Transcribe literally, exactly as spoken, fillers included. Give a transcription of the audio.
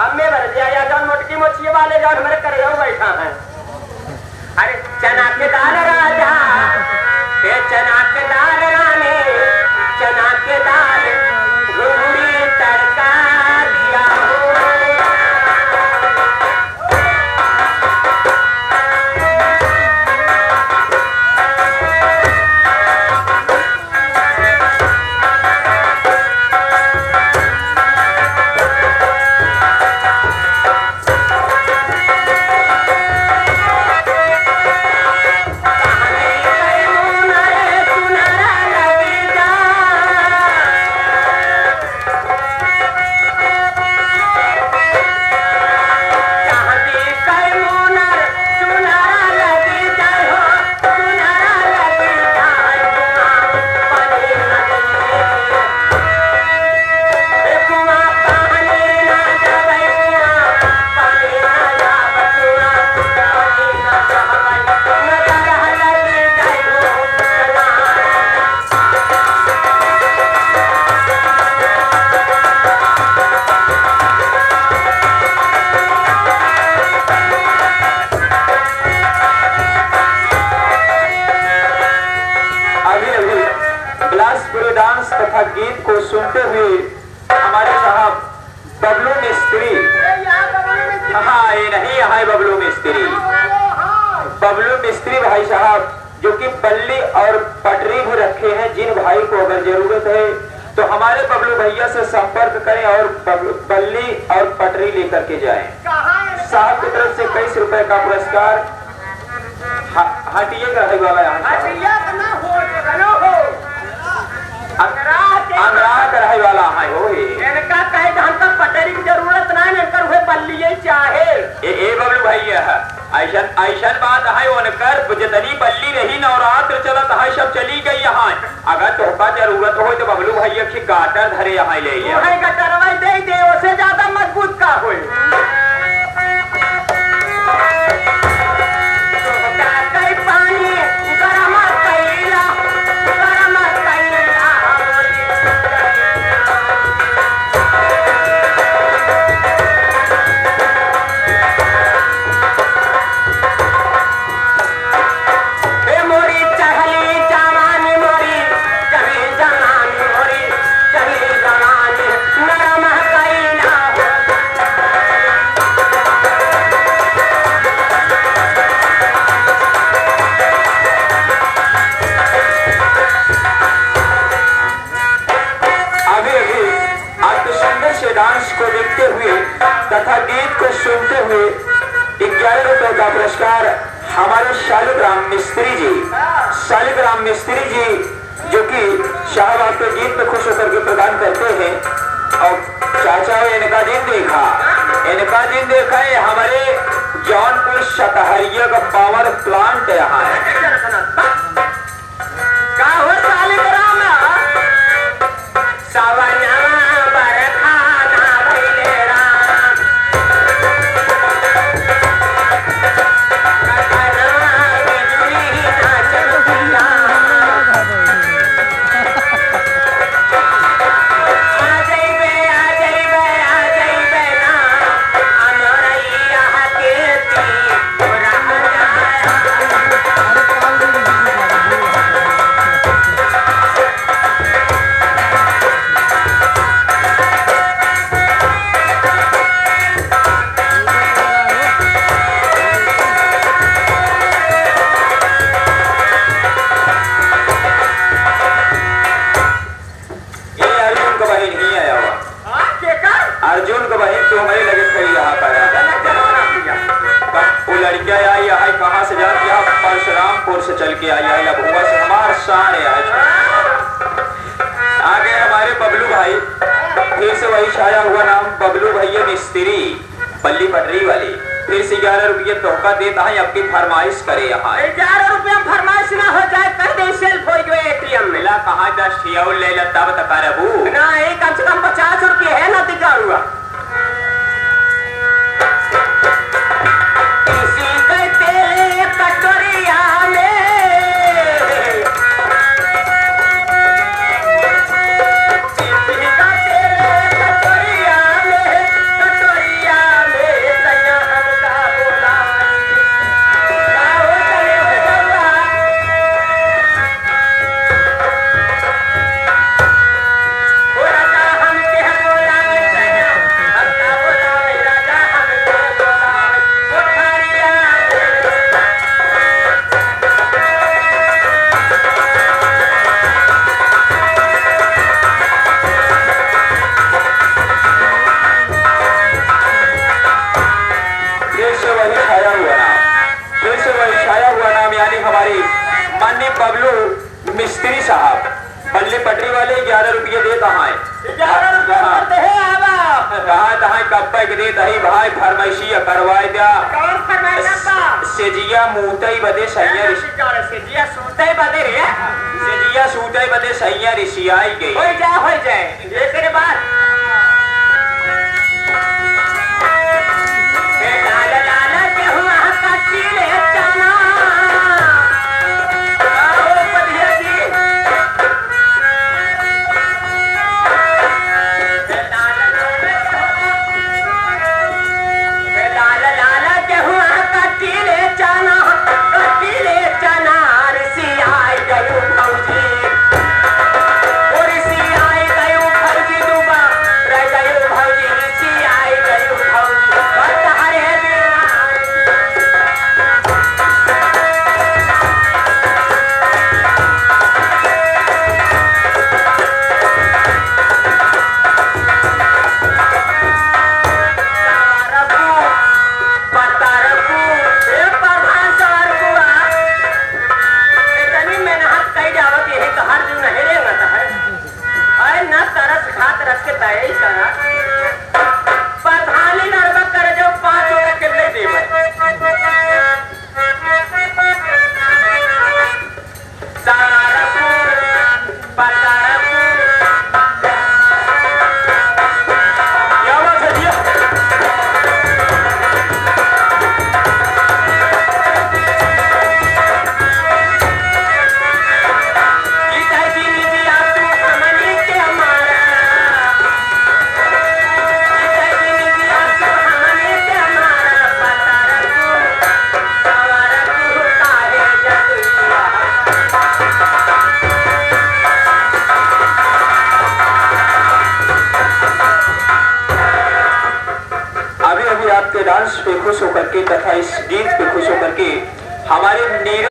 हमें भर दिया या जौन मोटकी मोछिए वाले जौन हमरे करेऊ बैठा है। अरे चना के दाल राजा, ए चना के दाल रानी, चना के दाल घुघुरी तड़का दिया हो। अभी अभी बिलासपुरी डांस तथा गीत को सुनते हुए हमारे साहब बबलू मिस्त्री, हाँ, ये नहीं, यहाँ है बबलू मिस्त्री। बबलू मिस्त्री भाई साहब, जो कि बल्ली और पटरी भी रखे हैं, जिन भाई को अगर जरूरत है तो हमारे बबलू भैया से संपर्क करें और बबलू, बल्ली और पटरी लेकर के जाएं। साहब की तरफ से इक्कीस रुपए का पुरस्कार। ह-, हटिए के रहे वाला यहाँ से। हटिए के ना हो, चलो हो। अन-, अंगराह के अंगराह के रहे वाला है, हो हे। इनका कहे कि हमका पटरी की जरूरत ना है, इनकर उहे बल्लिए चाहे। ए, ए बबलू भैया, ऐसन, ऐसन बात है, उनकर जितनी बल्ली रही, नवरात्र चलत है, सब चली गई यहाँ। अगर तोहका जरूरत होय तो बबलू भैया के गाटर धरे यहाँ ले लिया। उहे गटरवा दे दे, ओसे ज्यादा मजबूत का होई? तोहका कई पानी गरम कइला, गरम कइला। ए मोरी चढ़ली जवानी, मोरी चढ़ली जवानी, मोरी चढ़ली जवानी, नरम कइला। अभी अभी आपके सुंदर से डांस को देखते हुए तथा गीत को सुनते हुए ग्यारह रुपए का पुरस्कार हमारे शालिग्राम मिस्त्री जी, शालिग्राम मिस्त्री जी, जो कि साहब आपके गीत में खुश होकर के प्रदान करते हैं। और चाचा, इनका जिन देखा, इनका जिन देखा, ये हमारे जौनपुर सतहरिया का पावर प्लांट यहाँ है। का हो शालिग्राम? सवनवा बरखा ना भइले राम। ककरवा बिजुली ना चमकिया। आ जइबे, आ जइबे, आ जइबे ना। अमरैया के तीर। ये अर्जुन का बहिन ही आया हुआ। हाँ, केकर? अर्जुन का बहिन तो हमरे लगे खड़ी रहा पाया। गलत जमाना भैया। कब वो लड़कियाँ आई, यहाँ कहाँ से जाती है? परशुरामपुर से चल के आई है, लभुआ से। हमार शान है आज। आ गए हमारे बबलू भाई, फिर से वही छाया हुआ नाम, बबलू भैया मिस्त्री। बल्ली पटरी वाली, फिर से ग्यारह रुपये तोहका देत है, अब की फरमाइश करे यहाँ। ए, ग्यारह रुपया फरमाइश ना हो जाए, कह दे सेल्फ हो गए एटीएम में। ला कहाँ दस ठिया और ले ला तब तक करबू। ना, ए, कम से कम पचास रुपये है ना दिका हुआ। किसी के तेल कटोरिया में, किसी का तेल कटोरिया में, कटोरिया ग्यारह रुपया हाँ। पर दे आवा। कहा तहाँ कब्बे के देत हई भाई, फरमाइशिया करवाए द्या। कौन फरमाइश बा? सेजिया मूतई बदे सैया हाँ, रिस- सेजिया सूतई बदे रे। सेजिया सूतई बदे सैया रिसियाई गई। होई जाए, होई जाए। एकरे बाद ए लाल लाल गेहुआ काटी ले चना। आओ बढ़िया जी। ए लाल लाल गेहुआ काटी ले चना, काटी ले चना, रिसियाई गयो भौजी। ओ रिसियाई गयो भौजी, दुबा रह गयो भौजी, रिसियाई गयो भौजी। बस हरे बिना ए प्रधान सवार बुआ, इतनी मेहनत कई जावत, यही तो हर जून हेरे मत है। अरे ना तरस खात रख के दया ही करा। प्रधानी लड़बा करे जो पाँच रुपया के ले देवे। अभी अभी आपके डांस पे खुश होकर के तथा इस गीत पे खुश होकर के हमारे नीरज